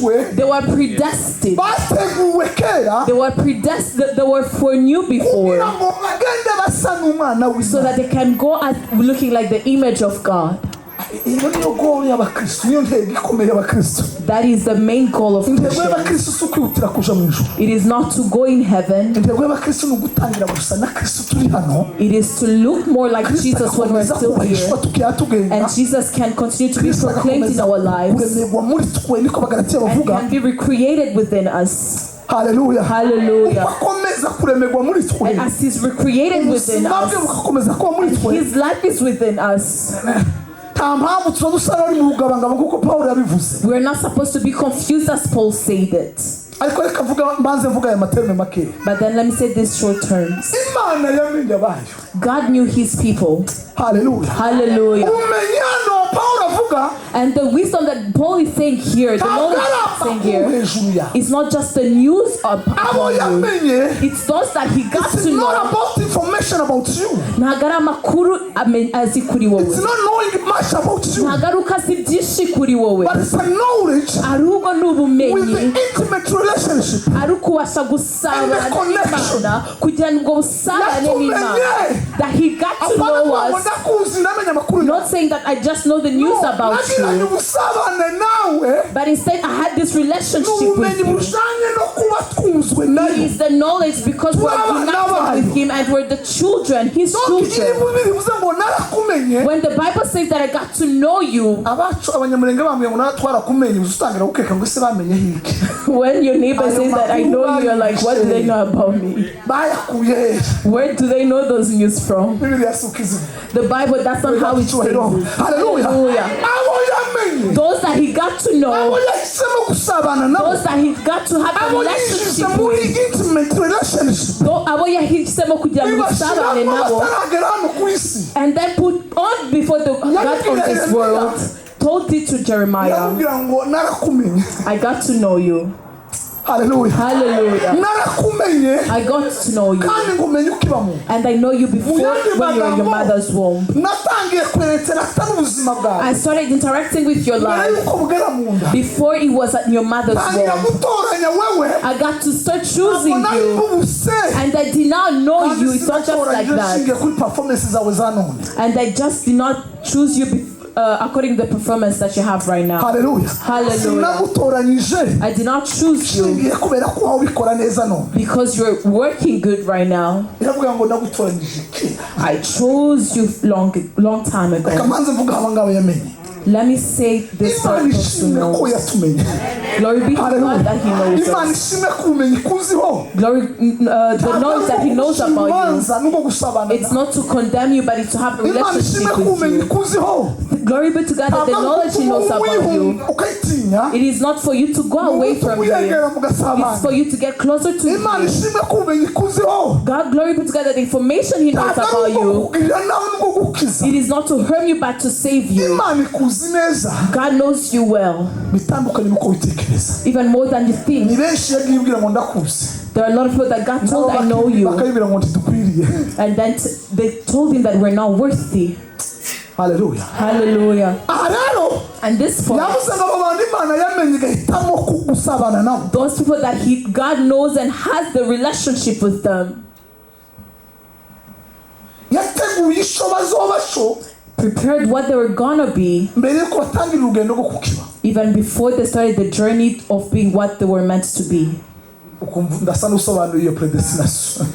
Batoranyijwe, They were predestined. Bateguwe kera They were predestined. They were foreknew before kugira ngo bagende basa n'umwana so w'Imana. That they can go at looking like the image of God. Iyo niyo goal y'abakristo, niyo ntego ikomeye y'abakristo. That is the main goal of Intego Christians. Y'abakristo si ukwihutira kuja mu ijuru. It is not to go in heaven. Intego y'abakristo ni ugutangira gusa na Kristo turi hano. It is to look more like Kristo Jesus when we're agakomeza still here. Kubahishwa tukiha tugenda. And Jesus can continue to be Kristo proclaimed in agakomeza our lives kuremerwa muri twe, niko Abagalatiya and bavuga. Can be recreated within us. Haleluya. Hallelujah. Uko akomeza kuremerwa muri twe, And as He's recreated within ubuzima bwe us, bugakomeza kuba muri twe, His life is within us. Nta mpamvu tuba dusa n'abari mu rugabangabo nk'uko Pawulo yabivuze. We're not supposed to be confused as Paul said it. Ariko reka mvuga, mbanze mvuga aya materme makeya. But then let me say these short terms. Imana yamenye abayo. God knew His people. Haleluya. Hallelujah. Ubumenyi hano Pawulo avuga And the wisdom that Paul is saying here, the ntabwo knowledge ari he's saying amakuru here, hejuru yawe. Is not just the news Abo upon you. Yamenye, It's those that he got it's to not know. About information about you. Ntabwo ari amakuru azi kuri wowe. It's not knowing much about you, Ntabwo ari uko azi byinshi kuri wowe, but it's a knowledge ahubwo ni with the ubumenyi intimate relationship ari ukubasha gusabana and the connection. n'Imana, kugirana ubwo busabane n'Imana, Yatumenye. That he got to Apana know kuvuga ngo us, ndakuzi, ndamenya amakuru yawe. Not saying that I just know the news about Nagiranye you, ubusabane nawe but instead I had this relationship with n'ubumenyi you. Bujanye no kuba twuzwe It nayo. is the knowledge because we're Turabana united bayo. With him and we're the children, his Donc children. iyo bivuze ngo narakumenye, When the Bible says that I got to know you, abacu Abanyamurenge bambwiye ngo "Na- twarakumenye", uza utangira gukeka ngo ese bamenye hiki? When your neighbor says that I know you, you're like, "What do they know about me?" Bayakuye hehe? Where do they know those news from? Bibiliya si uko izivuga. The Bible, that's not how it says it. Haleluya. Hallelujah. Abo yamenye, Those that he got to abo know, yahisemo gusabana nabo, those that he got to have a abo yinjize relationship muri with, intimate relationship, abo yahisemo kugira ngo usabane bibashiramo nabo, bataragera hano ku isi. And then put on before the God on this world, told it to Jeremiah, Yamubwira ngo narakumenye. "I got to know you." Haleluya. Hallelujah. Narakumenye I got to know you. Kandi ngumenye ukiba mu And I know you before when you were in your mother's womb. Natangiye kweretera n'ubuzima bwawe I started interacting with your mbere life yuko bugera mu nda. Before it was at your mother's Tangira womb. Gutoranya wewe. I got to start choosing Ntabwo nari you. nkubuse. And I did not know Kandi you. It's not just like sinatoranyije that. nshingiye kuri performance zawe za none. And I just did not choose you according to the performance that you have right now. Haleluya. Hallelujah. Sinagutoranyije I did not choose you nshingiye kubera ko wawe ubikora neza none. Because you're working good right now. Iravuga ngo nagutoranyije kera. I chose you long, long time Reka ago. mbanze mvuga aba ngaba yamenye. Let me say this Imana for person ishimwe ko knows. yatumenye. Glory be to God that He knows Imana us. ishimwe ko ubumenyi kuziho Glory, the knowledge that He knows about you. Urubanza nubwo gusabana. It's not to condemn you, but it's to have a Imana ishimwe relationship ko with ubumenyi you. kuziho Glory be to God that the knowledge He knows about you. Ukayitinya. It is not for you to go away from Him. Uyegera mugasabana. It's for you to get closer to Imana Him. Ishimwe ko ubumenyi kuziho God, glory be to God that the information He knows ntabwo ari about ubwo you. kukugirira nawe nubwo gukiza. It is not to harm you, but to save you. Imana ikuzi neza God knows you well, bitandukanye n'uko witekereza. Even more than you Ni think. Benshi yagiye ibwira ngo ndakuzi, There are a lot of people that God told, "I know you." Bakayibwira ngo ntidukwiriye. And then they told him that we're not worthy. Haleluya. Hallelujah. Aha rero And this part, yavuze ngo abo bantu Imana yamenye igahitamo gusabana nabo, those people that God knows and has the relationship with them, yateguye ico bazoba co prepared what they were gonna be mbere yuko batangira urugendo rwo kukiba. Even before they started the journey of being what they were meant to be. Ukumva ndasa n'usobanuye iyo predestination.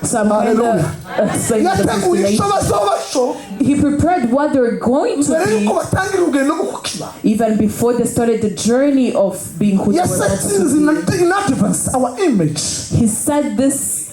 So I'm kind Hallelujah. Of explaining the Yateguye ico predestination. bazoba co He prepared what they were going to mbere be yuko batangira urugendo rwo kukiba. Even before they started the journey of being who they were meant Yasetinze to be. in advance our image. He set this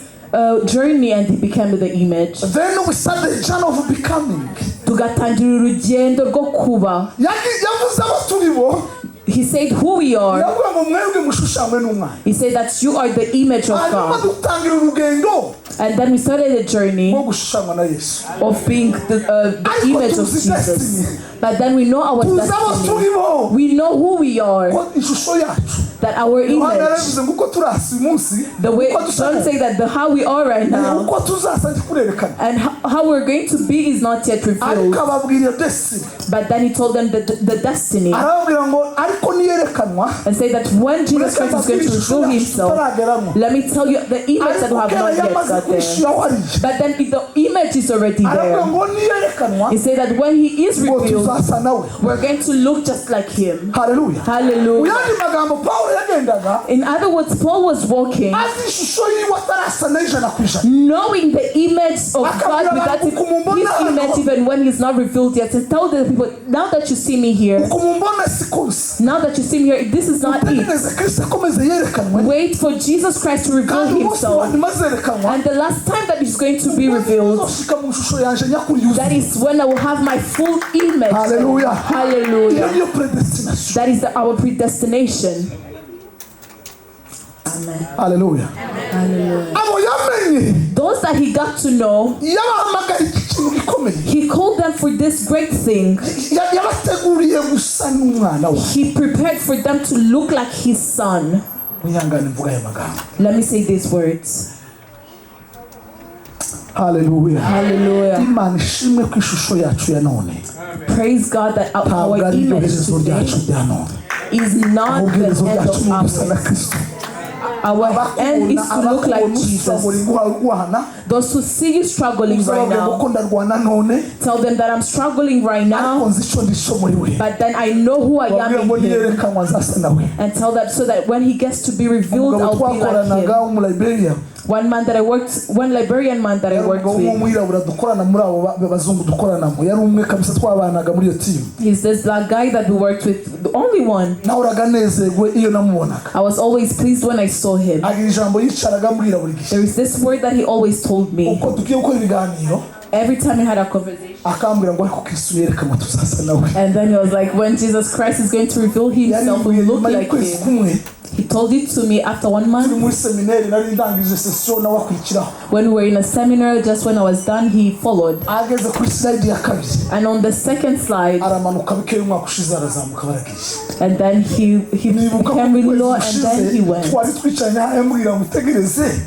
journey and he became the image. Then we start the journey of becoming. Tugatangira urugendo rwo kuba. Yavuze abo turi bo. He said who we are. Yavuga ngo mwebwe mushushanywe n'umwana. He said that you are the image of Hanyuma God. Dutangira urugendo And then we started a journey rwo gushushanywa na Yesu. Of being the Ariko image of tuzi Jesus. Destiny. But then we know our Tuzi abo destiny. turi bo We know who we are. Ko ishusho yacu That our Yohana image, yarabivuze ngo uko turasa uyu munsi, the way uko dusa John say that the how we are right now uko tuzasa ntikurerekana. And how we're going to be is not yet revealed. Ariko ababwira iyo destiny. But then he told them the destiny Arababwira ngo ariko niyerekanwa, and say that when Jesus mureke Christ is going mbabwire to ishusho reveal yacu himself, tutarageramo. let me tell you the image that we Ariko have kera not yet yamaze got there. kwishyura hariya. But then if the image is already Aravuga there, ngo niyerekanwa, he said that when he is ngo revealed, tuzasa nawe. we're going to look just like him. Haleluya. Mu Hallelujah. yandi magambo, Pawulo yagendaga In other words, Paul was walking azi ishusho yiwe atarasa na 100%. Knowing the image of God without his image, even when he's not revealed yet, and tell the people, "Now that you see me here, Uko mumbona siko nsa. Now that you see me here, this is not it." Utegereze Kristo akomeze yerekanwe. Wait for Jesus Christ to reveal Kandi umunsi himself. wa nyuma azerekanwa, And the last time that he's going to be revealed, uzoshika mu ishusho yanje nyakuri yuzuye. that is when I will have my full image. Hallelujah. Iyo Hallelujah. niyo predestination. That is our predestination. Amen. Haleluya. Hallelujah. Abo yamenye, Those that he got to know, yabahamagaye iki kintu gikomeye. He called them for this great thing. Yabateguriye gusa n'umwana we. He prepared for them to look like his son. Mwihangane mvuga aya magambo. Let me say these words. Haleluya. Hallelujah. Imana ishimwe ku ishusho yacu ya none Praise God that ntabwo our ari ryo image herezo today ryacu rya none. Is not Ahubwo the iherezo end ryacu of ni ugusa na ours. Kristo. Our end is to look like Abakubona Jesus. urwana, Those who see you struggling right uzababwira ngo now, ko ndarwana none, tell them that I'm struggling right ariko now, nzi icyo ndico muri we. but then I know who I am Babwira ngo in him. niyerekanwa nzasa nawe. And tell them so that when he gets to be revealed, Umugabo I'll be like twakoranaga him. w'umuliberia, One man that I worked, one Liberian man that I yari worked umugabo with, w'umwirabura dukorana muri abo bazungu dukoranamo, yari umwe kabisa twabanaga muri iyo timu. He's this black guy that we worked with, the only one. Nahoraga nezerwe iyo namubonaga. I was always pleased when I saw him. Agira ijambo yicaraga ambwira buri gihe. There is this word that he always told me Uko tugiye gukora ibiganiro, every time we had a conversation. Akambwira ngo ariko Kristo yerekanwa tuzasa nawe. And then he was like, when Jesus Christ is going to reveal himself, we Yarimbwiye will look nyuma like y'ukwezi him. kumwe. He told it to me after one Turi month. Muri seminari, nari ndangije session, nawe akurikiraho. When we were in a seminar, just when I was done, he followed. Ageze kuri slide ya kabiri, And on the second slide, aramanuka bikeya, umwaka ushize arazamuka baragiye. And then he Nibuka ko became really mu low, kwezi and then he gushize went. twari twicaranye ambwira ngo utegereze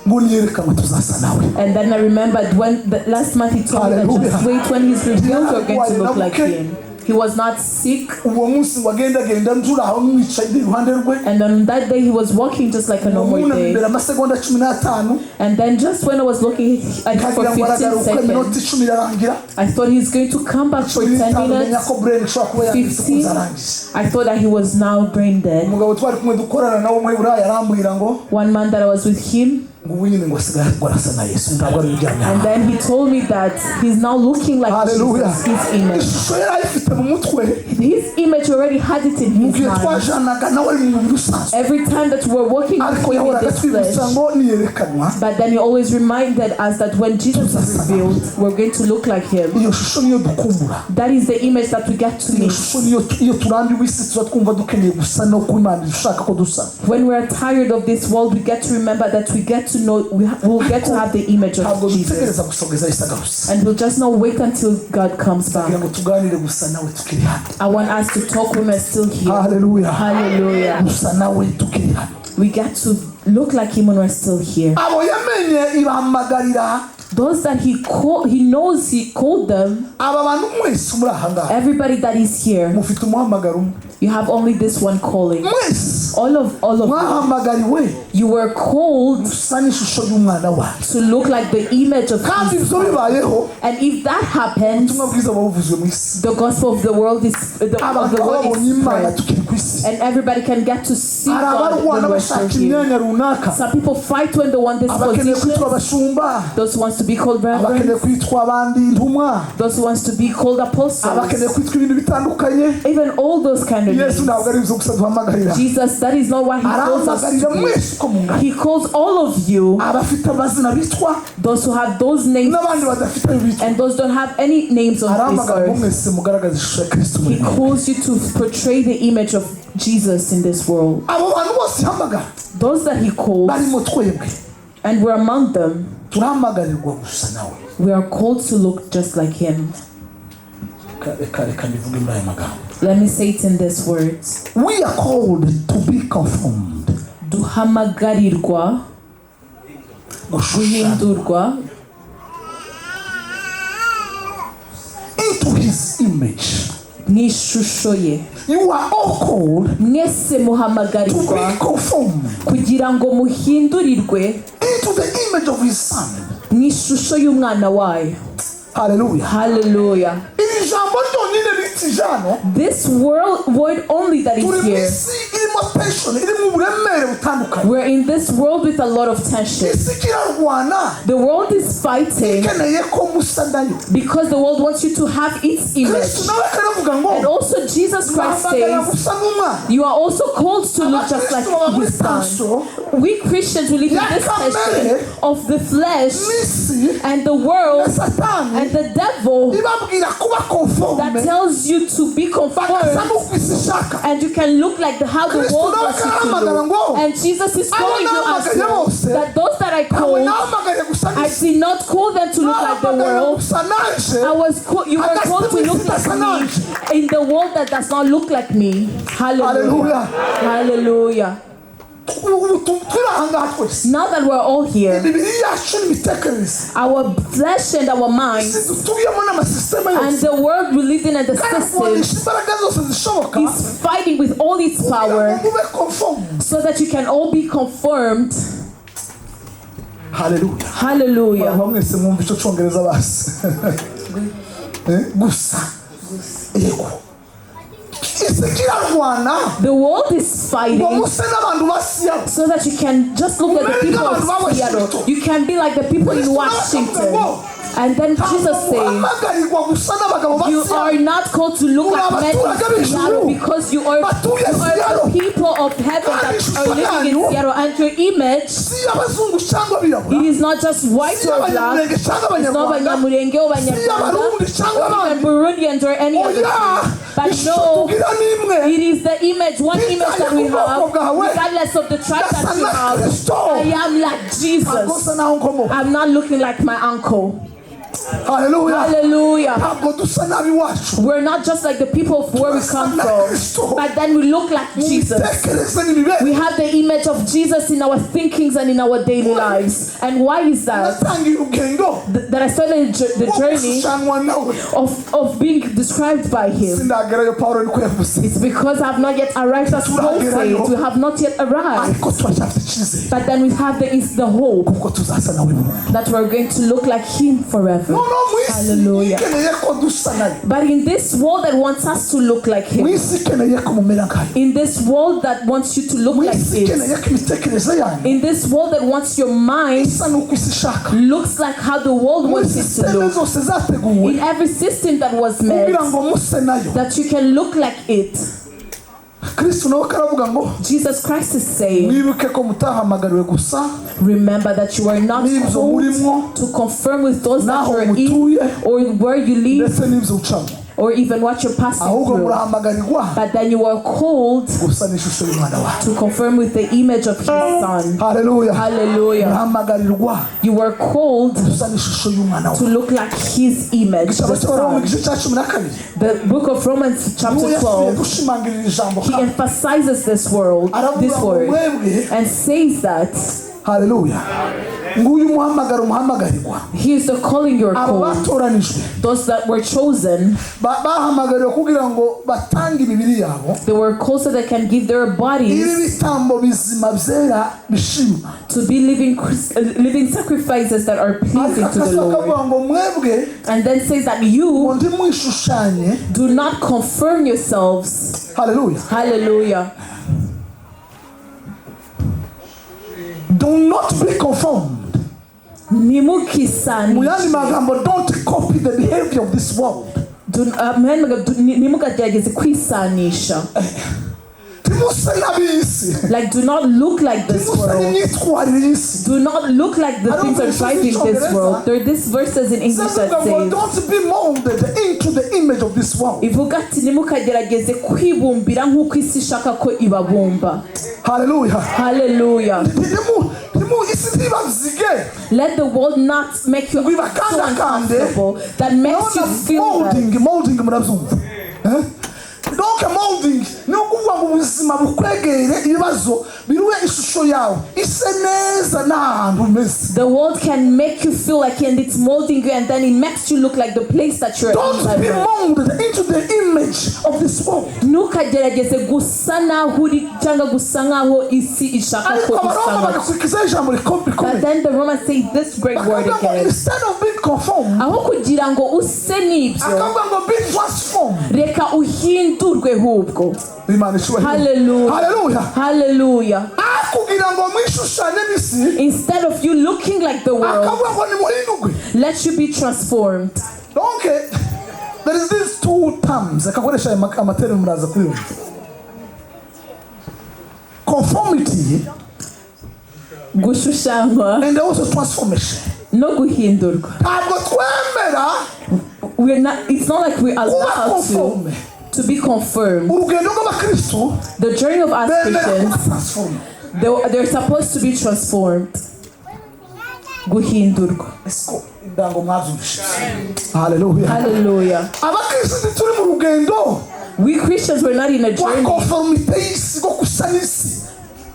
ngo niyerekanwa tuzasa nawe. And then I remembered when the last month he told me that just Hallelujah. wait, when he's revealed, you're going to look like him. He was not sick. Uwo munsi ngo agendagenda nzura aho mwicaye iruhande rwe. And on that day, he was walking just like a normal Umuntu day. imbere amasegonda 15, And then just when I was looking at him for nkagira ngo 15 aragaruka, iminota seconds, 10 irarangira, I thought he's going to come back for cumi 10 n'itanu menya minutes. ko brain ishobora kuba yanditse ko 15. nzarangije. I thought that he was now brain dead. Umugabo twari kumwe dukorana nawe muri arambwira ngo One man that I was with him, ngo ubu nyine ngo asigaye ngo arasa na Yesu, ntabwo ari uryamye. And then he told me that he's now looking like Haleluya. Jesus, his image. Ishusho yari ayifite mu mutwe. His image already had it in Mu his gihe mind. twajanaga nawe ari mu mubiri usanzwe, Every time that we were walking with ariko him in yahoraga this twibutsa flesh. ngo niyerekanwa, But then he always reminded us that when Jesus is revealed, we're going to look like him. Iyo shusho niyo dukumbura. That is the image that we get to Iyo meet. shusho niyo iyo turambiwe isi tuba twumva dukeneye gusa no ku Imana ishaka ko dusa. When we're tired of this world, we get to remember that we get to know, we'll get to have the image Ntabwo of Jesus. dutegereza gusa Yesu agarutse. And we'll just not wait until God comes Kugira back. ngo tuganire gusa nawe tukiri hano. I want us to talk when we're still here. Haleluya. Hallelujah. Gusa nawe tukiri hano. We get to look like him when we're still here. Abo yamenye ibahamagarira. Those that he called, he knows he called them. Aba bantu mwese muri aha ngaha, Everybody that is here, mufite umuhamagaro umwe. You have only this one calling. Mwese All of you. mwahamagariwe You were called gusa n'ishusho y'umwana wayo. To look like the image of Kandi Christ. ibyo bibayeho, And if that happens, ubutumwa bwiza buba buvuzwe mu isi. the gospel of the world is the, of Abantu the world babonye is Imana spread. tukiri ku isi. And everybody can get to see Hari God abarwana when we're still bashaka here. imyanya runaka. Some people fight when they want this Abakeneye position. kwitwa abashumba, Those who wants to be called brethren, abakeneye kwitwa abandi intumwa, those who wants to be called apostles, abakeneye kwitwa ibintu bitandukanye. Even all those kind of Yesu names. Ntabwo ari ibyo gusa duhamagarira. Jesus, that is not what he calls us Arahamagarira to be. Mwese uko mungana, He calls all of you, abafite amazina bitwa those who have those names n'abandi badafite ayo bitwa. And those don't have any names on this Arahamagara ngo earth. mwese mugaragaze ishusho ya Kristo muri He mwe. calls you to portray the image of Jesus in this world. Abo bantu bose ihamagara, Those that he calls, barimo twebwe, and we're among them, turahamagarirwa gusa nawe. We are called to look just like him. Reka reka reka mbivuge muri aya magambo. Let me say it in these words. We are called to be Conformed, Duhamagarirwa gushushanya guhindurwa into his image. Mu ishusho ye. You are all called Mwese to muhamagarirwa be conformed kugira ngo muhindurirwe into the image of his son. Mu ishusho y'umwana wayo. Hallelujah. Haleluya. Iri jambo ryonyine ritije hano. This word only that is Turi mu here. Isi irimo tension, irimo uburemere butandukanye. We're in this world with a lot of tension. Isi kirarwana, The world is fighting ikeneye ko musa nayo. Because the world wants you to have its image. Kristo nawe akaravuga ngo And also Jesus Christ muhamagara says, gusa n'umwana. you are also called to look just like Abakristo baba muri his son. tension We Christians, we live in this tension of the flesh n'isi and the na world Satani and the devil ibabwira kuba conforme, that tells you to be bagasa conformed n'uko isi ishaka. And you can look like how the Kristo world nawe wants you to akahamagara look. ngo, And Jesus is abo calling you as nahamagaye well, bose, that those that I ntabwo called, nahamagaye gusa I n'isi, did not call them to look like the nahamagaye world. gusa nanje. You were called to look like me in the world that does not look like me. Hallelujah. Hallelujah. Hallelujah. Ubu turi ahangaha twese, Now that we're all here, imibiri yacu n'imitekerereze, our flesh and our minds isi dutuyemo n'amasisiteme and yose the world we live in and the system kararwanisha imbaraga zose zishoboka is fighting with all its kugira ngo power mube conformed. So that you can all be conformed. Haleluya. Hallelujah. Abantu mwese mwumva icyo cyongereza basi. Eh, gusa yego isi kirarwana The world is ngo fighting muse n'abantu ba Seattle. So that you can just look at the people of Seattle. You can be like the people in Washington. And then Jesus Ntabwo says, muhamagarirwa gusa n'abagabo ba you are Seattle. not called to look like men in Seattle because you are the people of heaven that are living in Seattle, and your image, Si abazungu cyangwa abirabura, it is not just white si or black, Abanyamurenge cyangwa it's not Abanyarwanda, Banyamulenge or si Banyarwanda, Abarundi cyangwa or even abandi. Burundians or any other Oya, thing. But ishusho no, tugira ni imwe. it is the image, one image that we have, regardless of the tribe that you have. I am like Ntabwo Jesus. nsa n'aho nkomoka. I'm not looking like my uncle. Haleluya. Hallelujah. Ntabwo dusa n'ab'iwacu. We're not just like the people of where we come from, but then we look like Mu Jesus. mitekerereze n'imibereho. We have the image of Jesus in our thinkings and in our daily lives. And why is that? Natangiye urugendo That I started the rwo journey gushushanywa nawe. of being described by him. Sindagerayo, Pawulo niko yavuze. It's because I've not yet arrived, as Paul says. We have not yet arrived. Ariko turacyafite icyizere But then we have the, is the hope kuko tuzasa nawe burundu. That we're going to look like him forever. Noneho mu isi Hallelujah. ikeneye ko dusa nayo, But in this world that wants us to look like mu him, isi ikeneye ko mumera nkayo, in this world that wants you to look mu like isi it, ikeneye ko imitekerereze yanyu in this world that wants your mind isa n'uko isi ishaka, looks like how the world muri wants it to sisiteme look, zose zateguwe in every system that was made, kugira ngo muse nayo, that you can look like it. Kristo nawe karavuga ngo Jesus Christ is saying, mwibuke ko mutahamagariwe gusa remember that you are not n'ibyo called murimo to conform with those that n'aho you are in mutuye or where you live ndetse n'ibyo ucamo, or even what you're passing ahubwo through. murahamagarirwa But then you are called gusa n'ishusho y'umwana wawe. To conform with the image of his son. Haleluya. Hallelujah. Murahamagarirwa You were called gusa n'ishusho y'umwana to wawe. Look like his image, Igitabo the cy'Abaroma Son. igice cya 12, The book of Romans, niwo chapter yasubiye 12, gushimangirira ijambo he kandi emphasizes aravuga this ngo word, mwebwe, and says that haleluya, nguyu umuhamagaro muhamagarirwa. He is the calling you're Abo called. batoranijwe Those that were chosen, bahamagariwe kugira ngo batange imibiri yabo they were called so they can give their ibi bodies bitambo bizima byera bishimwa. To be living sacrifices that are Ariko pleasing to the akazi Lord. bakavuga ngo mwebwe And then says that you ngo ntimwishushanye. Do not confirm yourselves. Haleluya. Hallelujah. Do not be conformed. Mu yandi Ntimukisanishe. magambo, don't copy the behavior of this world. Mu yandi magambo, ntimukagerageze kwisanisha. Ntimuse n'ab'isi. Like, do not look like this Ntimuse world. N'imyitwarire y'isi. Do not look like the I don't things are think driving it's this world. There are these verses in English that Zivuga ngo says, don't be molded into the image of this world. Ivuga ati ntimukagerageze kwibumbira nk'uko isi ishaka ko ibabumba. Haleluya. Hallelujah. Ntimu isi ntibabyige. Let the world not make you Ngo so ibakandakande. Uncomfortable that makes you Urabona feel that molding, molding murabyumva. Eh? Donc molding ni ukuvuga ngo ubuzima bukwegere, ibibazo nazo biruhe ishusho yawe ise neza n'ahantu umeze. The world can make you feel like, and it's molding you, and then it makes you look like the place that you're in Don't by be birth. Molded into the image of this world. Ntukagerageze gusa n'aho uri cyangwa gusa nk'aho isi ishaka Ariko ko usa Abaroma nkaho. Bagakurikizaho ijambo But rikomeye. then the Romans say this great word Bakavuga ngo again. instead of being conformed, Aho kugira ngo use n'ibyo, akavuga ngo be transformed. Reka uhindurwe hubwo. Imana icyubahiro. Hallelujah. Haleluya. Hallelujah. Aho kugira ngo mwishushanye n'isi, Instead of you looking like the world, akavuga ngo nimuhindurwe. Let you be transformed. Donc there is these two terms akakoresha aya amatermes muraza kuyumva: conformity Gushushanywa and also transformation. No guhindurwa. Ntabwo twemera We're not, it's not like we're kuba allowed conforme. to be confirmed. Urugendo rw'abakristu The journey of us bemera Christians, kuba transformed. they're supposed to be transformed. Guhindurwa. Ese indango mwabyumvise? Haleluya. Hallelujah. Abakristu ntituri mu rugendo We Christians were not in a rwa journey conformité y'isi, rwo gusa n'isi,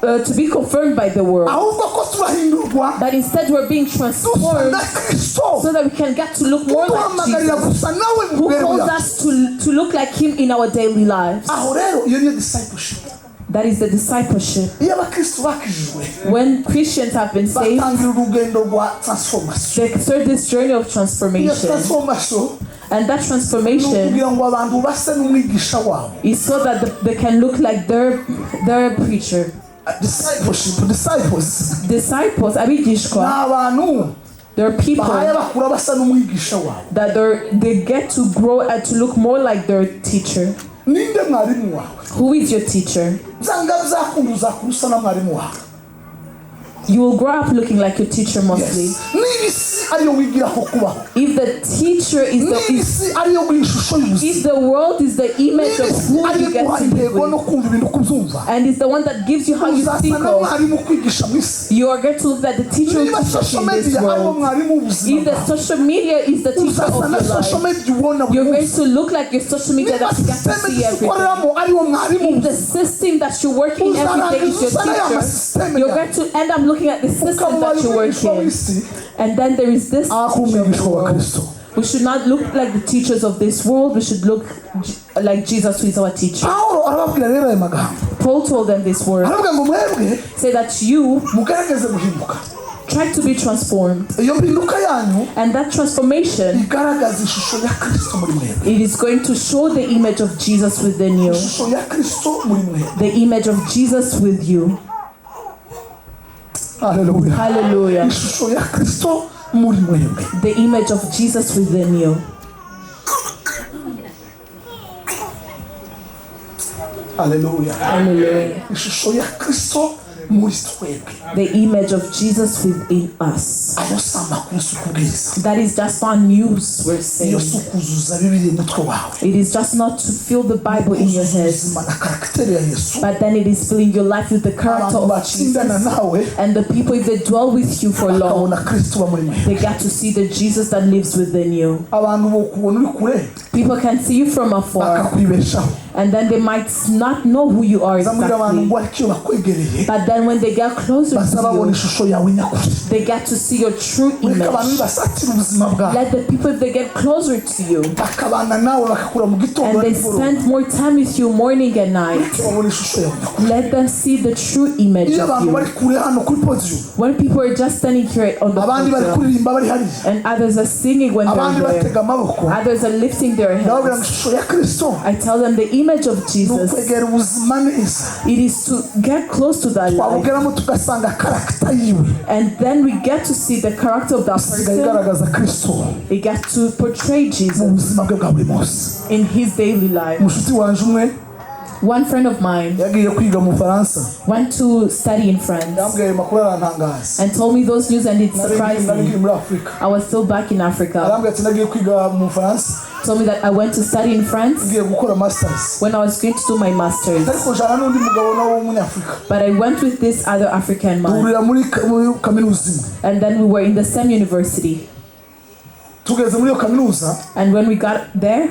to be confirmed by the world, ahubwo ko turahindurwa but instead we're being dusa transformed na Kristo so that we can get to look more like duhamagarira Jesus, gusa nawe mu who mibereho calls yacu. Us to look like Him in our daily lives. Aho rero iyo niyo discipleship. That is the discipleship. Iyo abakristo bakijijwe When Christians have been saved, batangira urugendo rwa transformation. They start this journey of Iyo transformation. Transformation And that ni transformation ukugira ngo abantu base n'umwigisha wabo. Is so that they can look like their preacher. Discipleship, disciples Disciples, ni abigishwa, abantu they're people bahaye bakura basa n'umwigisha wabo. That they get to grow and to look more like their teacher. Ninde mwarimu wawe? Who is your teacher? Byanga byakunda uzakura usa na mwarimu wawe. You will grow up looking like your teacher mostly. Yes. Niba isi ariyo wigiraho kubaho, If the teacher is the niba isi ariyo guha ishusho y'ubuzima, if the world is the image niba of isi who ariyo you get guha to live intego no with, kumva ibintu uko ubyumva, and is the one that gives you how you uzasa think na of, mwarimu kwigisha mu isi. You are going to look at the teacher who Niba teaches social you in this media ariwo world. mwarimu w'ubuzima If the bwawe, social media is the teacher uzasa of na your social life, media ubona buri you're going munsi. To look like your social media Niba that you get to système see everything. dukoreramo ariwo mwarimu If the system that you work in every day is your teacher, you're going to end up looking at the system ukaba that you work umwigishwa in. w'isi And then there is this aho teacher of the umwigishwa wa world. Kristo. We should not look like the teachers of this world. We should look like Jesus, who is our teacher. Pawulo arababwira rero aya magambo. Paul told them this word. Aravuga ngo mwebwe Say that you mugerageze guhinduka. Try to be transformed. Iyo mpinduka yanyu And that transformation, igaragaza ishusho ya Kristo muri mwebwe. It is going to show the image of Jesus within you. Ishusho ya Kristo muri mwebwe. The image of Jesus with you. Haleluya. Hallelujah. Ishusho ya Kristo muri mwebwe. The image of Jesus within you. Haleluya. Hallelujah. Ishusho ya Kristo muri twebwe. The image of Jesus within us. Ayo si amakuru, si ukubwiriza. That is just not news we're Iyo saying. Si ukuzuza Bibiliya umutwe wawe, It is just not to fill the Bible in your kuzuza head, ubuzima na caractère ya Yesu. But then it is filling your life with the character Abantu of batsindana Jesus. nawe And the people, if they dwell with you for long, bakabona Kristo uba muri mwe. They get to see the Jesus that lives within you. Abantu bokubona uri kure People can see you from afar, bakakwibeshaho. And then they might not know who you are Zamubwira abantu exactly. ngo ariko iyo bakwegereye But then when they get closer baza to babona you, ishusho yawe nyakuri. They get to see your true Ureke abantu image. basatira ubuzima bwawe, Let the people, if they get closer to you, bakabana nawe bakakura mu gitondo and they nimugoroba, spend more time with you morning and night, ureke babona ishusho yawe nyakuri. Let them see the true image Iyo of abantu you. bari kure hano kuri podium, When people are just standing here on the abandi bari podium, kuririmba bari hariya, and others are singing when abandi they're there, batega amaboko, others are lifting their ndababwira ngo hands, ishusho ya Kristo I tell them the image of ni Jesus, ukwegera ubuzima neza, it is to get close to that life. twabugeramo tugasanga character yiwe And then we get to see the character of that isigaye person. igaragaza Kristo We get to portray mu Jesus buzima bwe bwa buri munsi. In his daily life. Umushuti wanje umwe One friend of mine yagiye kwiga mu Bufaransa, went to study in France yambwiye ayo makuru arantangaza. And told me those news, and it Nari surprised nari me. nkiri muri Afurika. I was still back in Africa. Arambwira ati nagiye kwiga mu Bufaransa, Told me that I went to study in France ngiye gukora masters, when I was going to do my master's. Ariko jana n'undi mugabo nawe w'umunyafurika. But I went with this other African man, Duhurira muri kaminuza imwe. And then we were in the same university. Tugeze muri iyo kaminuza, And when we got there,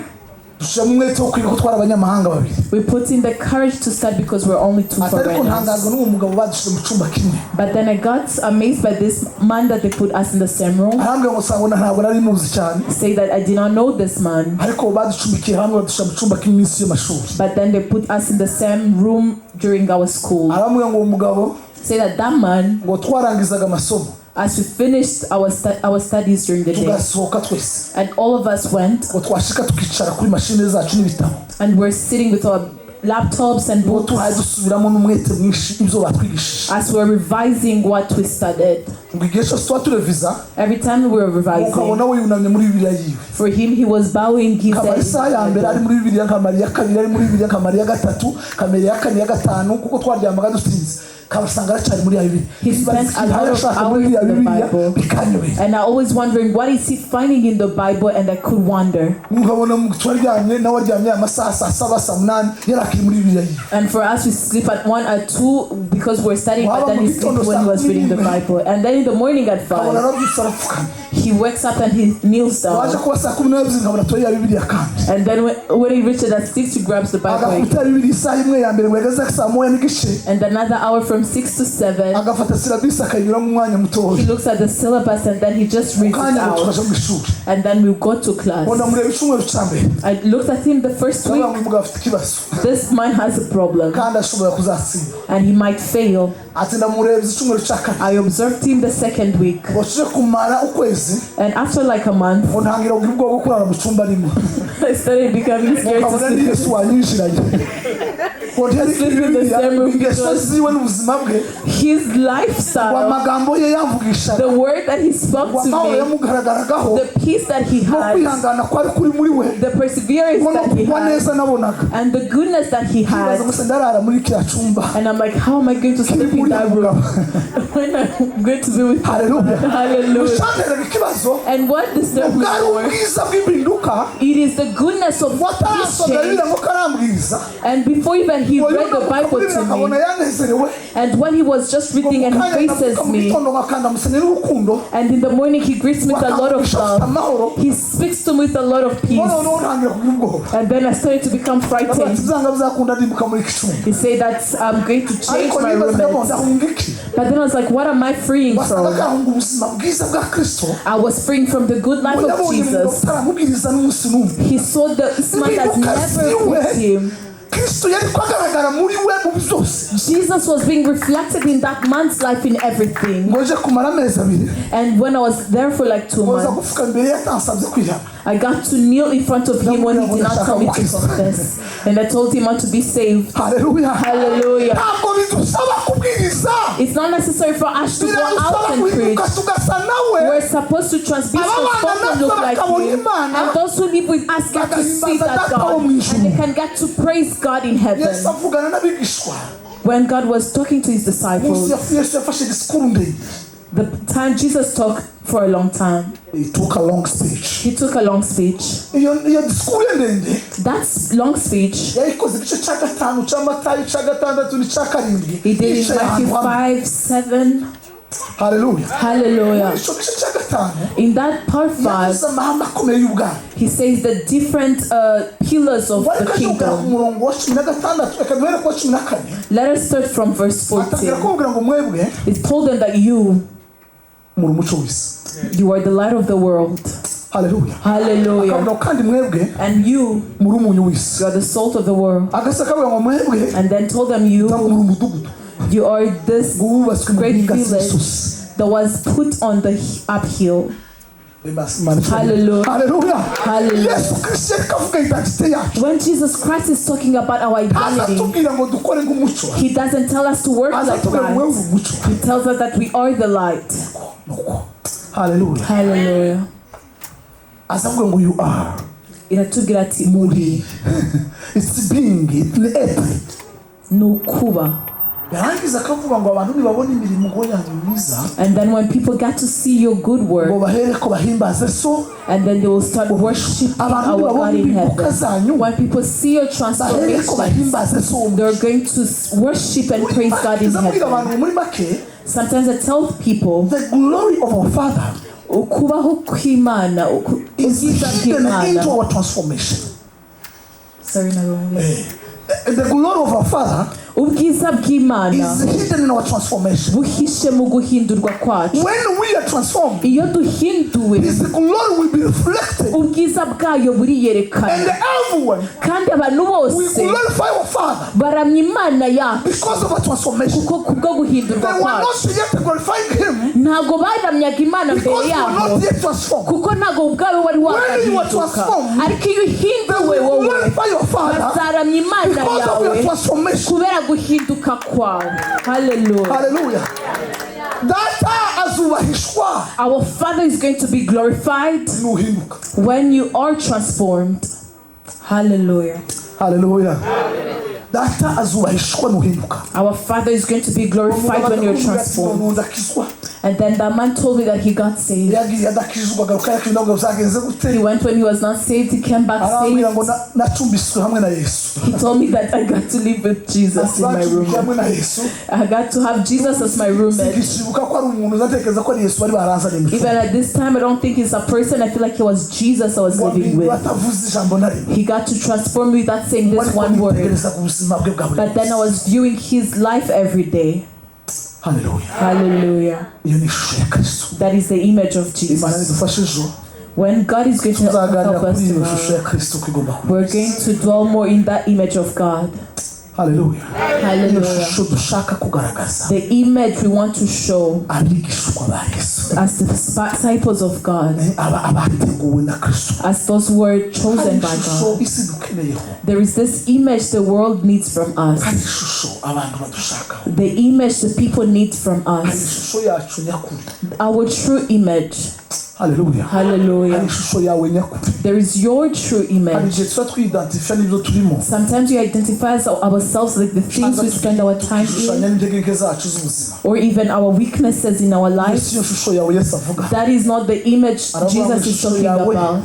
Dushyiramo umwete wo kwiga ko twari abanyamahanga babiri. We put in the courage to start because we're only two Ati ariko foreigners. ntangazwa n'uwo mugabo badushyize mu cyumba kimwe. But then I got amazed by this man that they put us in the same room. Arambwira ngo sangona ntabwo nari muzi cyane. Say that I did not know this man. Ariko baducumbikiye hamwe, badushyira mu cyumba kimwe iminsi y'amashuri. But then they put us in the same room during our school. Arambwira ngo uwo mugabo, Say that that man, ngo twarangizaga amasomo, as we finished our studies during the day, tugasohoka twese, and all of us went, ngo twashika tukicara kuri mashini zacu n'ibitabo, and we're sitting with our laptops and ngo tuhaye books dusubiramo n'umwete mwinshi ibyo batwigishije, as we're revising what we studied. Ngo igihe cyose tuba tureviza, Every time we were revising, ukabona we yunamye muri Bibiliya yiwe. For him, he was bowing his Nkamara isaha ya mbere ari head. muri Bibiliya, nkamara iya kabiri ari muri Bibiliya, nkamara iya gatatu, nkamara iya kane, iya gatanu, kuko twaryamaga dutinze, kabasanga aracyari muri ya Bibiliya. He spent a lot of Ashaka muri hours ya in the Bibiliya, Bible. bikanyobera. And I always wondering what is he finding in the Bible, and I could wonder. Nkabona turaryamye, nawe aryamye amasaha saa saba, saa munani, yari akiri muri Bibiliya yiwe. And for us, we sleep at 1, at 2 because we're studying, but then he sleeps when he was reading the Bible. And then in the morning at Nkabona 5, arabyutse arapfukamye. He wakes up and he kneels Waje down. kuba saa 12 nkabona atoye ya Bibiliya kandi. And then when he reaches at 6, he grabs the Bible again. Agakubita Bibiliya isaha imwe ya mbere ngo yageze saa 1:30. And another hour from 6 to 7, Agafata syllabus akayinyuramo umwanya mutoya. He looks at the syllabus and then he just reads it Kanya ngo out. tukaja mu ishuri. And then we go to class. Ngo ndamureba icyumweru cya mbere, I looked at him the first ndavuga week. ngo uyu mugabo afite ikibazo, This man has a problem kandi ashobora kuzatsinda. And he might fail. Ati ndamureba icyumweru cya kane, I observed him the second week. ngo tuje kumara ukwezi, And after like a month, ngo ntangira kugira ubwoba bwo kurara mu cyumba arimo. I started becoming scared to Nkabona ni sleep. Yesu wanyinjiranye, ngo ntiyari Sleep in the same room ingeso because ziwe n'ubuzima bwe, his ngo lifestyle, amagambo ye yamvugishaga, the word that he spoke ngo to amahoro me, yamugaragaraho, the peace that he no had, kwihangana kwari kuri muri we, the perseverance ngo no that he kugwa had, neza nabonaga. and the goodness that he had. Nkibaza gusa ndarara muri kiriya cyumba And I'm like, how am I going to kiri sleep in muri that uyu room mugabo? when I'm going to be with him? Haleluya. Hallelujah. Gushanteraga ikibazo, And what disturbed me bwari more, ubwiza bw'impinduka. it is the goodness of this Watarasomera change. Bibiliya ngo karambwiriza, And before even he ngo read the yunamuka Bible muri to Bibiliya akabona me, yanezerewe, and when he was just ngo reading mu and he kanya faces ndabyuka mu me, gitondo nkakanda musanye n'urukundo, and in the morning he greets me with a lot of akamvugisha afite love, amahoro, he speaks to me with a lot of ngo peace. noneho ntangira kugira ubwoba. And then I started to become Ndavuga ati frightened. byanga bizakunda ndimuka muri iki cyumba. He said that I'm going to change Ariko my nibazaga ngo roommate. ndahunga iki? But then I was like, what am I freeing Wasanga from? kahunga ubuzima bwiza bwa Kristo. I was freeing from the good life Ngo of yabonye umugabo Jesus. utaramubwiriza n'umunsi n'umwe, He saw the man that Impinduka never ziwe, quit him. Kristo yari ko agaragara muri we mu byose. Jesus was being reflected in that man's life in everything. Ngo nje kumara amezi 2, And when I was there for like 2 ngo nza months, gupfuka imbere ye atansabye kwihana. I got to kneel in front of him when he did not tell me to confess. And I told him how to be saved. Haleluya. Hallelujah. Ntabwo bidusaba kubwiriza. It's not necessary for us to go Biradusaba out and preach. guhinduka tugasa nawe. We're supposed to be transformed and look like him. And those who live with us get to see that God. And they can get to praise God in heaven. Yesu avugana n'abigishwa, When God was talking to his umunsi disciples, Yesu yafashe disikuru ndende. The time Jesus talked for a long time, He took a long speech. He took a long speech. Iyo disikuru ye ndende, That long speech, yayikoze igice cya gatanu cya Matayo, cya gatandatu n'icya karindwi, he did in yicaye Matthew ahantu hamwe. 5, 7. Haleluya. Hallelujah. Icyo gice cya gatanu, In that part 5, yavuze amahame akomeye y'ubwami. He says the different pillars of Wari the kajya ku kingdom. murongo wa 16, reka duhere ku wa 14. Let us start from verse Atangira 14. kubabwira ngo mwebwe It told them that you, muri umuco w'isi. you are the light of the world. Haleluya. Hallelujah. Akavuga ngo kandi mwebwe And you, muri umunyu w'isi. you are the salt of the world. Agasa akavuga ngo mwebwe And then told them you, muri umudugudu you are this ngo wubatswe mu great mpinga village z'imisozi. That was put on the uphill. Hallelujah. Haleluya. Hallelujah. Yesu Kristo yariko avuga identité yacu, When Jesus Christ is talking about our identity, azatubwira ngo dukore nk'umuco, He doesn't tell us to work like azatubwira ngo wewe light. uri umuco. He tells us that we are the light. Nuko haleluya. Hallelujah. Azavuga ngo you are, Iratubwira ati muri, it's being, it's être. Ni ukuba. Yarangiza akavuga ngo abantu nibabona imirimo ngo yanyu myiza, And then when people get to see your good ngo work, bahereko bahimbaze so and then they will start worshiping Abantu our nibabona God in impinduka heaven. zanyu, When people see your bahereko transformation, bahimbaze so. They're going to worship and praise God in Ndabwira heaven. abantu muri make, Sometimes I tell people, the glory of our Father ukubaho kw'Imana, is ubwiza hidden bw'Imana into our transformation. Sorry, narumvise. The glory of our Father Ubwiza bw'Imana is hidden in our transformation. Buhishe mu guhindurwa kwacu. When we are transformed, Iyo duhinduwe, His glory will be reflected. Ubwiza bwayo And buriyerekana. Everyone Kandi abantu will bose glorify our Father baramya Imana yacu because of our transformation. kuko kubwo guhindurwa They were kwacu. not yet glorifying Him Ntabwo baramyaga Imana mbere because they were yabo not yet transformed. kuko ntabwo ubwawe wari When you are wagahinduka. transformed, Ariko iyo they uhinduwe will wowe, glorify your Father bazaramya Imana because of your yawe transformation. Kubera guhinduka kwawe. Haleluya. Hallelujah. Data azubahishwa Our Father is going to be glorified nuhinduka. When you are transformed. Hallelujah. Hallelujah. Data azubahishwa nuhinduka. Our Father is going to be glorified when you're transformed. Ndakizwa. And then that man told me that he got saved. Yagiye adakizwa agaruka yakizwa ngo byagenze gute? He went when he was not saved, he came back Arambwira ngo saved. Nacumbitswe hamwe na Yesu. He told me that I got to live with Jesus in my Bacumbikiye room. Hamwe na Yesu. I got to have Jesus as my roommate. Sigishibuka ko ari umuntu uzatekereza ko ari Yesu bari baranzanye mu cyumba. Even at this time, I don't think he's a person. I feel like it was Jesus I was living Wabwirwa with. Atavuze ijambo na rimwe. He got to transform me without saying this Ariko one word. nitegereza ku buzima bwe bwa buri But then I munsi. Was viewing his life every day. Haleluya. Hallelujah. Iyo ni ishusho ya Kristo. That is the image of Imana Jesus. nidufashe ejo When God is going to tuzaganira help us kuri iyo shusho tomorrow, ya Kristo uko igomba kuba. we're going to dwell more in that image of God. Haleluya. Iyo Hallelujah. shusho dushaka kugaragaza The image we want to show abigishwa ba Yesu, as the disciples of God, aba abateguwe na Kristo. As those who were Hari chosen by ishusho God. isi dukeneyeho. There is this image the world needs from us, Hari ishusho abantu badushakaho. The image the people need from Hari us, ishusho yacu nyakuri. Our true image. Haleluya. Hallelujah. Hari ishusho yawe nyakuri. There is your true Hari image. Igihe tuba twiyidentifya n'ibyo turimo, Sometimes we identify as ourselves like the things we spend our time in, tukishushanya n'intege nke zacu z'ubuzima. Or even our weaknesses in our Iyo life. si yo shusho yawe Yesu avuga. That is not the image Jesus is talking about.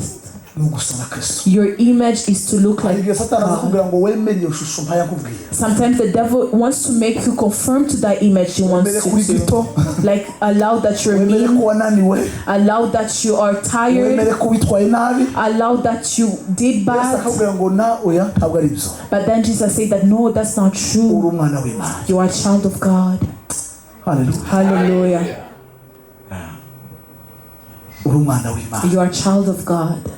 Ni ugusa na Kristo. Your image is to look Hari like igihe Satani aza God. kubwira ngo wemere iyo shusho mpaya nkubwira. Sometimes the devil wants to make you conform to that image he Wemere wants kuri you gito. To. Like, allow that you're Wemere mean, ko wananiwe. Allow that you are tired, Wemere ko witwaye nabi. Allow that you did Yesu bad. akakubwira ngo na oya ntabwo ari byo. But then Jesus said that no, that's not true. Uri umwana w'Imana. You are a child of God. Haleluya. Hallelujah. Uri umwana w'Imana. You are a child of God.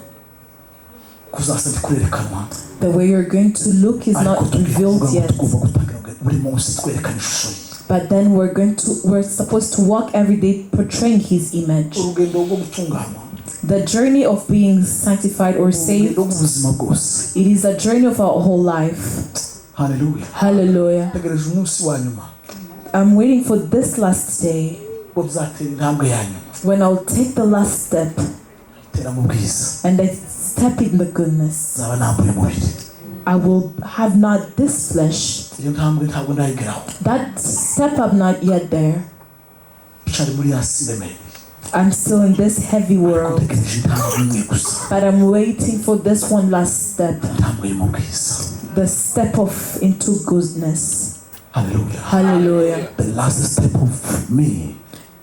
Kuzasa ntikurerekanwa. The way you're going to look is Ariko not turi revealed kuvuga ngo yet. Tugomba gutangira buri munsi twerekana ishusho ye. But then we're supposed to walk every day portraying his image. Urugendo rwo gutunganywa, The journey of being sanctified or saved, urugendo rw'ubuzima bwose. It is a journey of our whole life. Haleluya. Hallelujah. Ntegereje umunsi wa nyuma I'm waiting for this last day ubwo bizatera intambwe ya nyuma when I'll take the last step tera mu bwiza. And I step in the goodness. Nzaba nambaye umubiri. I will have not this flesh. Iyo ntambwe ntabwo ndayigeraho. That step, I'm not yet there. Ncari muri ya si iremereye. I'm still in this heavy Ariko world. ntegereje intambwe imwe gusa. But I'm waiting for this one last step. Intambwe yo mu bwiza. The step of into goodness. Haleluya. Hallelujah. The last step of me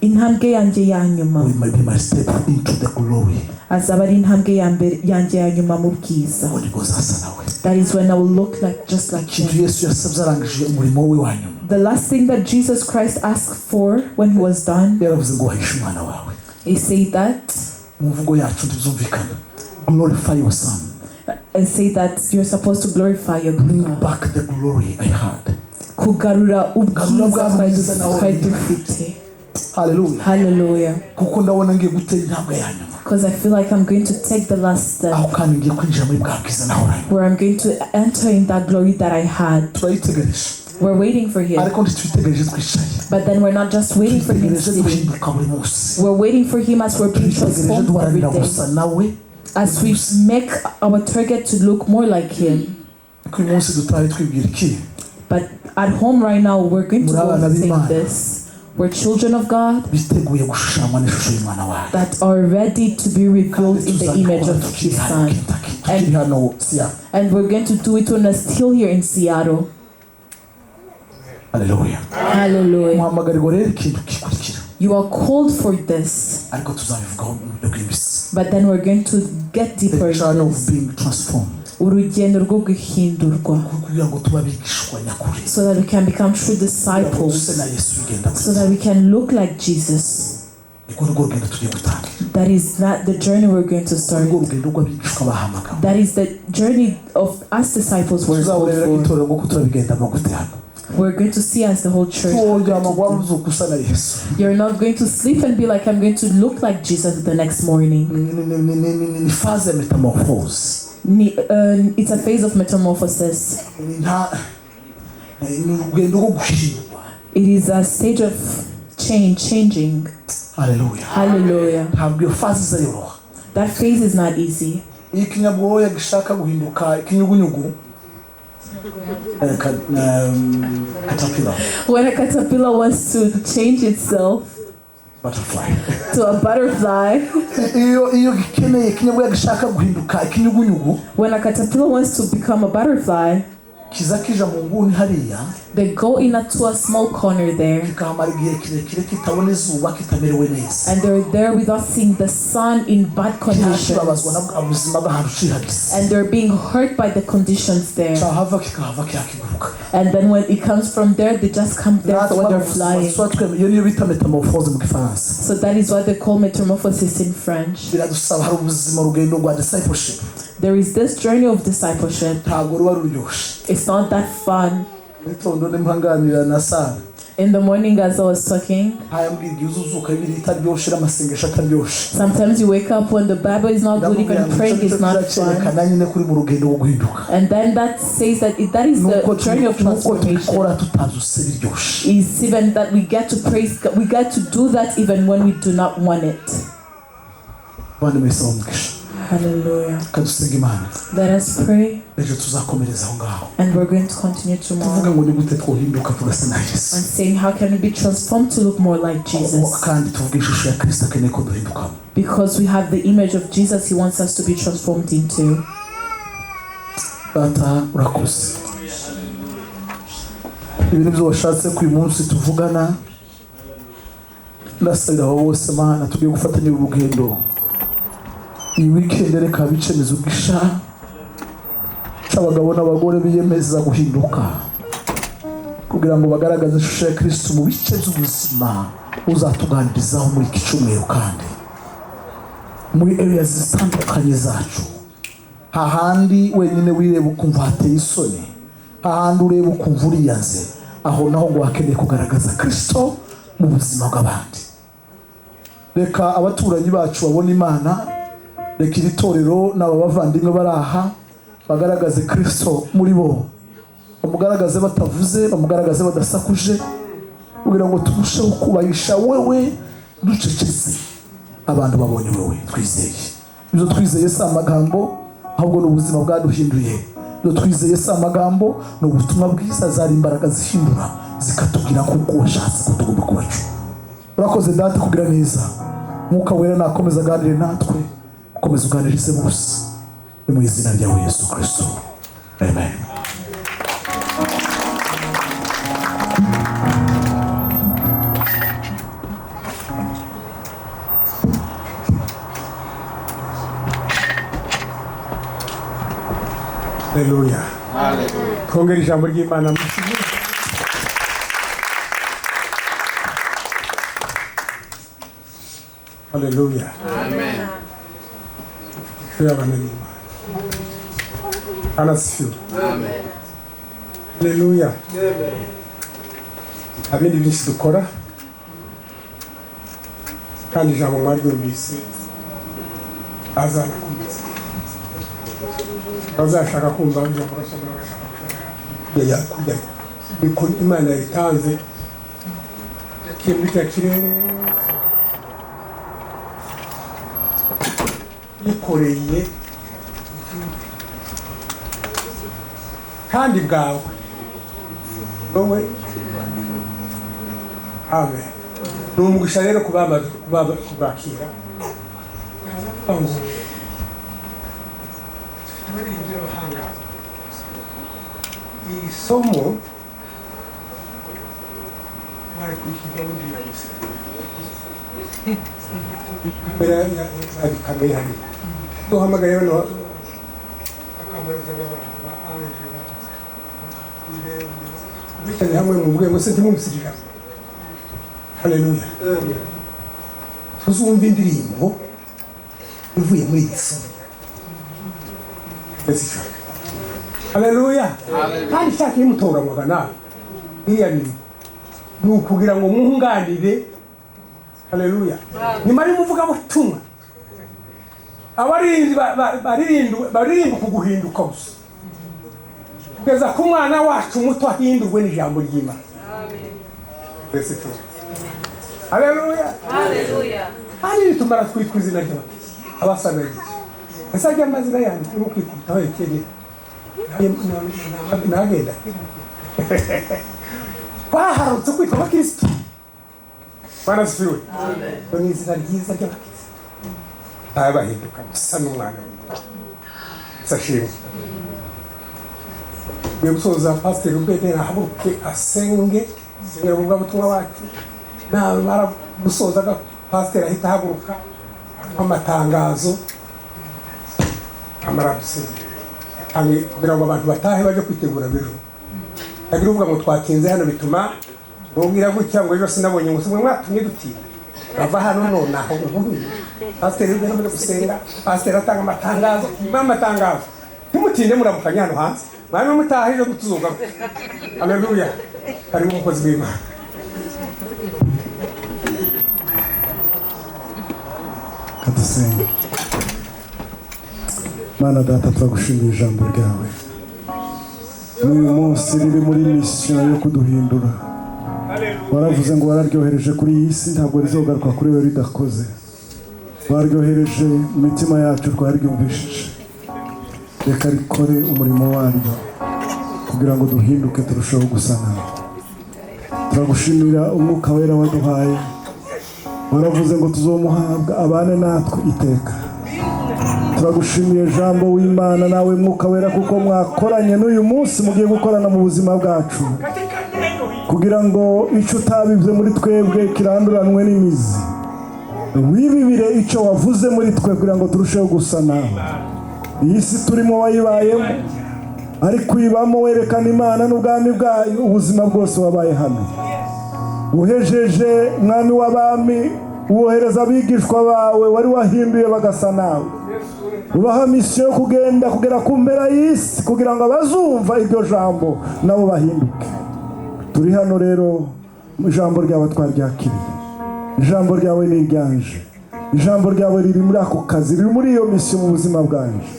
Intambwe yanjye ya nyuma will be my step into the glory. Azaba ari intambwe ya mbere yanjye ya nyuma mu bwiza. Ubwo nibwo nzasa nawe. That is when I will look like just like Ikintu him. Yesu yasabye arangije umurimo we wa nyuma, The last thing that Jesus Christ asked for when he was done, yaravuze ngo wahishe umwana wawe. He said that Mu mvugo yacu ntibzumvikana. Glorify your son. And say that you're supposed to glorify your Bring God. Back the glory I had. Kugarura ubwiza Garura bwa bwiza nawe. twari dufite. Haleluya. Hallelujah. Kuko ndabona ngiye gutera intambwe ya nyuma Because I feel like I'm going to take the last step aho kandi ngiye kwinjira muri bwa bwiza nahoranye. Where I'm going to enter in that glory that I had. Turayitegereje. We're waiting for him. Ariko ntitwitegereje twicaye. But then we're not just waiting for him Twitegereje sitting. duhinduka buri munsi. We're waiting for him as we're being Twitegereje transformed every duharanira day. gusa nawe. As we make our target to look more like him. Ko uyu munsi dutahe twibwira iki? But at home right now, we're going to Muri go abana say b'Imana. This. We're children of God Biteguye gushushanywa n'ishusho y'umwana wawe that are ready to be revealed in the image of tukiri his hano Son. Kentucky, tukiri hano Seattle. And we're going to do it when we're still here in Seattle. Haleluya. Hallelujah. Muhamagarirwa rero ikintu gikurikira. You are called for this, Ariko tuzabivugaho mu buryo bwimbitse. But then we're going to get deeper The into journey of this. being transformed. Urugendo rwo guhindurwa. Kugira ngo tube abigishwa nyakuri, So that we can become true kugira ngo duse disciples. na Yesu bigenda So that we can look like Jesus. Niko nirwo rugendo tugiye gutangira. That is not the journey we're going to start. Nirwo rugendo rw'abigishwa bahamagawe. That is the journey of us disciples we're called Tuzaburebera for. nk'itorero ngo turabigendamo gute hano. We're going to see as the whole church. Tuworyama ngo wabuzuka usa na Yesu. You're not going to sleep and be like, "I'm going to look like Jesus the next morning." Ni phase ya métamorphose. It's a phase of metamorphosis. Ni nta ni urugendo rwo guhindurwa. It is a stage of change, changing. Haleluya. Hallelujah. Ntabwo iyo phase izayoroha. That phase is not easy. Iyo ikinyabwoya gishaka guhinduka ikinyugunyugu, caterpillar. When a caterpillar wants to change itself Butterfly. to a butterfly, Iyo gikeneye ikinyabwoya gishaka guhinduka ikinyugunyugu, when a caterpillar wants to become a butterfly, kiza kija mu nguni hariya, they go into a small corner there, kikahamara igihe kirekire kitabona izuba, kitamerewe neza, and they're there without seeing the sun, in bad conditions, kibabazwa na buzima bw'ahantu cihagise, and they're being hurt by the conditions there. Cyahava kikahava kyakiguruka. And then when it comes from there, they just come there when they're flying. Iyo niyo bita métamorphose mu Gifaransa. So that is what they call metamorphosis in French. Biradusaba hari ubuzima, urugendo rwa discipleship. There is this journey of discipleship. Ntabwo ruba ruryoshe. It's not that fun. Mu gitondo ndimo nganira na Sara, In the morning, as I was talking, ntayambwira igihe uzuzuka Bibiliya itaryoshe n'amasengesho ataryoshe. Sometimes you wake up when the Bible is not good, even praying is not fun. Cyerekana nyine kuri mu rugendo rwo guhinduka. And then that says that that is the Nuko journey of nuko transformation. tubikora tutazuse biryoshe. Is even that we get to praise God, we get to do that even when we do not want it. Abandi mwese bamugisha. Hallelujah. Kadusenga Imana. Let us pray, Ejo tuzakomereza aho ngaho, and we're going to continue tomorrow tuvuga ngo ni gute twohinduka tugasa na Yesu, on saying how can we be transformed to look more like Jesus? Kandi tuvuge ishusho ya Kristo akeneye ko duhindukamo. Because we have the image of Jesus he wants us to be transformed into. Data, urakoze. Ibi ni byo washatse ko uyu munsi tuvugana. Ndasabira abo bose, Mana, tugiye gufatanya urugendo iyi weekend. Reka bice gisha cy'abagabo n'abagore biyemeza guhinduka kugira ngo bagaragaze ishusho ya Kristo mu bice by'ubuzima uzatuganirizaho muri iki cyumweru, kandi muri areas zitandukanye zacu, hahandi wenyine wireba ukumva hateye isoni, hahandi ureba ukumva uriyanze, aho naho ngo hakeneye kugaragaza Kristo mu buzima bw'abandi. Reka abaturanyi bacu babone Imana. Reka iri torero n'aba bavandimwe bari aha bagaragaze Kristo muri bo, bamugaragaze batavuze, bamugaragaze badasakuje, kugira ngo turusheho kubahisha wewe ducecetse, abantu babonye wowe. Twizeye ibyo twizeye si amagambo, ahubwo ni ubuzima bwaduhinduye. Ibyo twizeye si amagambo, ni ubutumwa bwiza, zari imbaraga zihindura zikatubwira kuko washatse ko tugomba kubacu. Urakoze Data kugira neza. Mwuka Wera nakomeza aganire natwe, ukomeza uganirize bose. Ni mu izina ryawe Yesu Kristo, amen. Haleluya. Twongere ijambo ry'Imana amashyi. Haleluya. Tuyabana n'Imana. Anasifiwe. Haleluya. Nta bindi byinshi dukora, kandi ijambo mwaryumvise, azanakomeza abazashaka kumva ijambo kujya kujya niko Imana yabitanze. Yaciye muri cya kirere yikoreye kandi bwawe wowe. Amen. Ni umugisha rero kubakira ngo abaririmbyi b'abahanga iri somo bari kwishyurwa bundi gusa kamera ya kamera hariya duhamagaye bano. Abamarayika b'abantu ba ange bicaye hamwe mu rwego se ntimwumvise ijambo. Haleluya! Tuzumva indirimbo ivuye muri iyi somo. Haleluya! Kandi shaka imutoranywaga nawe iriya mirimo ni ukugira ngo mwunganire. Haleluya! Nyuma y'umuvugabutumwa, abaririmbyi baririmba ku guhinduka gusa, kugeza ku mwana wacu muto ahindurwe n'ijambo ry'Imana. Haleluya! Kandi nitumara twitwa izina ry'abakristo abasa na Yesu, ese ajya amazina yanjye turimo kwikubitaho ekene nagenda twaharutse kwitwa abakristo. Bwana asifiwe. Ni izina ryiza ry'abakristo, bahinduka gusa n'umwana w'Imana. Sashimwe. Ngiye gusoza. Pasiteri Ubede nahaguruke asenge, asengera umuvugabutumwa wacu. Namara gusoza, pasiteri ahita ahaguruka amatangazo, amara gusezera kugira ngo abantu batahe bajye kwitegura ejo. Tagira uvuga ngo twatinze hano, bituma mubwira gutya ngo ejo sinabonye, ngo simwe mwatumye dutinda. Bava hano nonaho ubundi pasiteri ugenda muri gusenga, pasiteri atanga amatangazo. Nyuma y'amatangazo ntimutinde, muramukanya hano hanze, mwami mutaha ejo tuzugaruka. Haleluya! Harimo umukozi w'Imana. Kadusenge. Mana Data, turagushimira ijambo ryawe n'uyu munsi riri muri misiyo yo kuduhindura. Waravuze ngo wararyohereje kuri iyi si, ntabwo rizogaruka kuri we ridakoze. Waryohereje mu mitima yacu, twaryumvishije. Reka rikore umurimo waryo kugira ngo duhinduke turusheho gusa nawe. Turagushimira umwuka wera waduhaye. Waravuze ngo tuzomuhabwa abane natwe iteka. Turagushimiye jambo w'Imana nawe mwuka wera, kuko mwakoranye n'uyu munsi mugiye gukorana mu buzima bwacu, kugira ngo icyo utabibye muri twebwe kiranduranwe n'imizi. Wibibire icyo wavuze muri twe kugira ngo turusheho gusa nawe. Iyi si turimo wayibayemo, ariko uyibamo werekana Imana n'ubwami bwayo ubuzima bwose wabaye hano. Uhejeje mwami w'abami, wohereza abigishwa bawe wari wahinduye bagasa nawe, ubaha misiyo yo kugenda kugera ku mpera y'isi kugira ngo abazumva iryo jambo nabo bahinduke. Turi hano rero, ijambo ryawe twaryakiriye, ijambo ryawe ni iryanje, ijambo ryawe riri muri ako kazi, riri muri iyo misiyo mu buzima bwanje.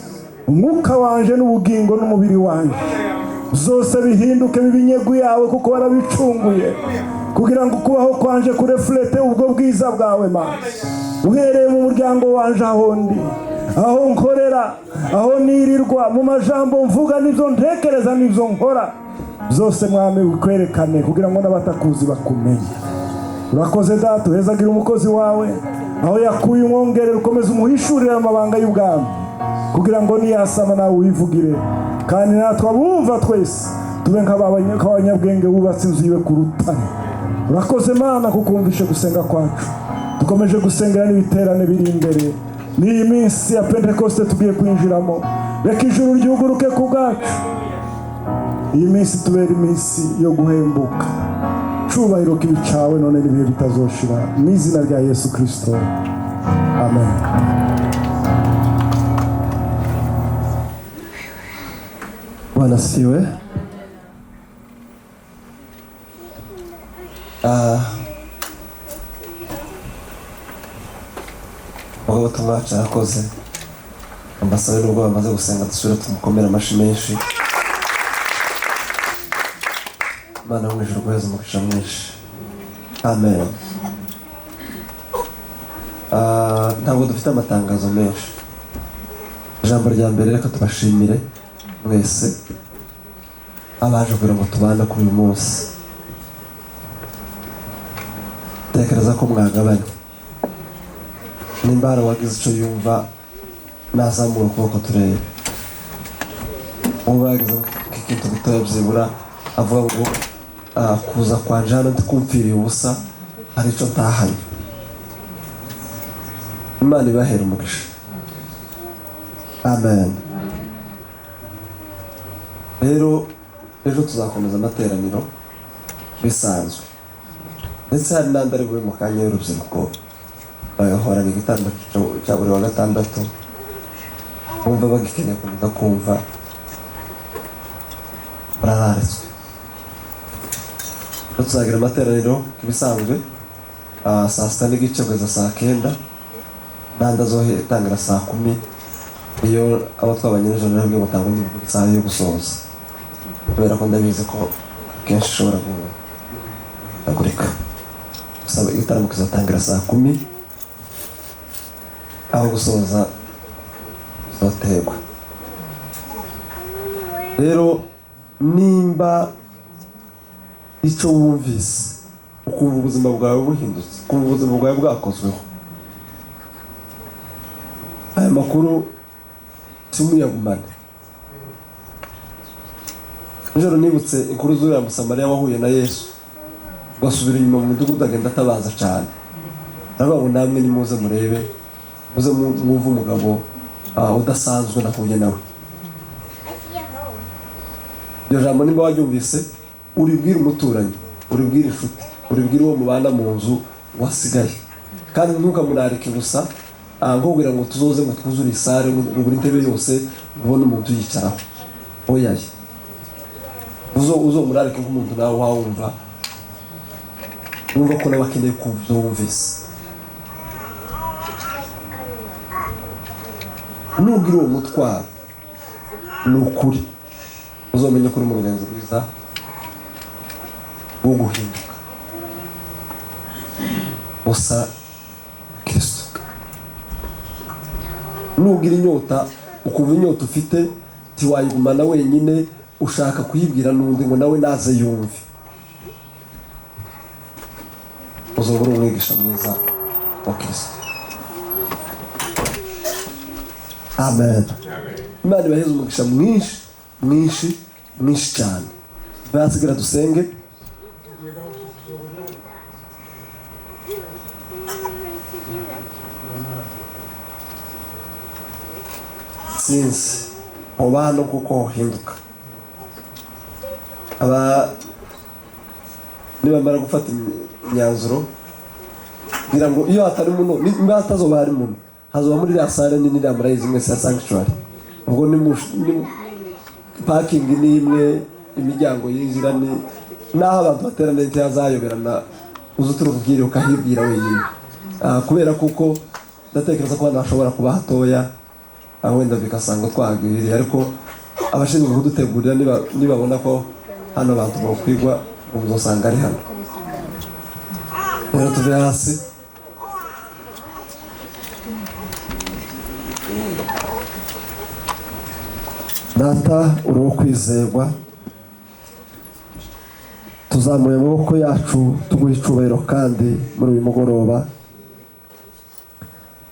Umwuka wanje n'ubugingo n'umubiri wanje zose bihinduke bibinyegu yawe, kuko warabicunguye, kugira ngo kubaho kwanje kureflete ubwo bwiza bwawe Mana. Uhereye mu muryango wanje, aho ndi, aho nkorera, aho nirirwa, mu majambo mvuga n'ibyo ntekereza n'ibyo nkora zose, mwami wikwerekane kugira ngo n'abatakuzi bakumenye. Urakoze Data, uhezagira umukozi wawe aho yakuye, umwongerere, ukomeze umuhishurire amabanga y'ubwami, kugira ngo niyasama nawe wivugire, kandi natwe abumva twese tube nk'abanyabwenge wubatse inzu yiwe ku rutare. Urakoze Mana kukumvishe gusenga kwacu. Dukomeje gusengera n'ibiterane biri imbere n'iyi minsi ya Pentekoste tugiye kwinjiramo. Reka ijuru ryuguruke ku bwacu. Iyi minsi tubera iminsi yo guhembuka. Cubahiro kibicawe none n'ibihe bitazoshira, mu izina rya Yesu Kristo, amen. Bwana asifiwe. Umuvugabutumwa wacu arakoze. Ambasabe nubwo bamaze gusenga dusubire tumukomere amashyi menshi. Imana yo mu ijuru guheza umugisha mwinshi. Amen. Ntabwo dufite amatangazo menshi. Ijambo rya mbere, reka tubashimire mwese abaje kugira ngo tubane kuri uyu munsi. Tekereza ko mwagabanye. Nimba hari uwagize icyo yumva nazamura ukuboko turebe. Uwo yagize nk'ikintu gitoya byibura avuga ngo kuza kwanje hano ndikumviriye ubusa, hari icyo ntahanye. Imana ibahera umugisha. Amen. Rero ejo tuzakomeza amateraniro bisanzwe, ndetse hari n'andi ari bube mu kanya y'urubyiruko bagahorana igitambo cya buri wa gatandatu, bumva bagikeneye komeza kumva barararitswe. Rero tuzagira amateraniro nk'ibisanzwe, 6:30 kugeza 9:00, n'andi azotangira 10:00. Iyo abo twabanye nijoro nabwo batanga undi isaha yo gusoza, kubera ko ndabizi ko akenshi ishobora guhindagurika. Gusa igitaramo kizatangira 10:00, aho gusoza bizaterwa. Rero nimba icyo wumvise ukumva ubuzima bwawe buhindutse, ukumva ubuzima bwawe bwakozweho, aya makuru timuyagumane. Nijoro nibutse inkuru z'uriya Musamariya wahuye na Yesu, ugasubira inyuma mu mudugudu agenda atabaza cyane, aravuga ngo namwe nimuze murebe, muze mwumve umugabo udasanzwe nahuye nawe. Iryo jambo nimba waryumvise, uribwire umuturanyi, uribwire inshuti, uribwire uwo mubana mu nzu wasigaye, kandi ntukamurarike gusa nkubwira ngo tuzoze ngo twuzure isare, ngo buri ntebe yose ubone umuntu uyicaraho. Oyaye, uzomurarike nk'umuntu nawe wawumva, wumva ko nawe akeneye kumva ibyo wumvise. Nugira uwo mutwaro, ni ukuri uzomenya ko uri mu rugenzo rwiza wo guhinduka usa Kristo. Nugira inyota, ukumva inyota ufite ntiwayigumana wenyine, ushaka kuyibwira n'undi ngo nawe naze yumve, uzaba uri umwigisha mwiza wa Kristo. Amen. Imana ibaheze umugisha mwinshi mwinshi mwinshi cyane. Basigira dusenge. Sinzi oba hano kuko hinduka, aba nibamara gufata imyanzuro, ngira ngo iyo hatari muno, niba hatazoba hari muno, hazoba muri iriya sale nini iriya murayizi mwese ya sanctuary. Ubwo ni parking ni imwe, imiryango yinjira ni naho abantu bateranira ntihazayoberana, uza uturuka ukiri ukahibwira wenyine. Kubera kuko ndatekereza ko hano hashobora kuba hatoya, wenda bigasanga twagwiriye, ariko abashinzwe kudutegurira nibabona ko hano abantu bokwigwa, uzosanga ari hano. Rero tuve hasi. Data uri uwo kwizerwa, tuzamuye amaboko yacu tuguha icyubahiro kandi muri uyu mugoroba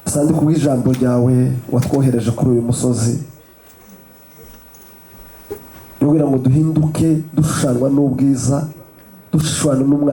sandi kubw'ijambo ryawe watwohereje kuri uyu musozi, kugira ngo duhinduke dushushanywa n'ubwiza, dushushanywa n'umwana.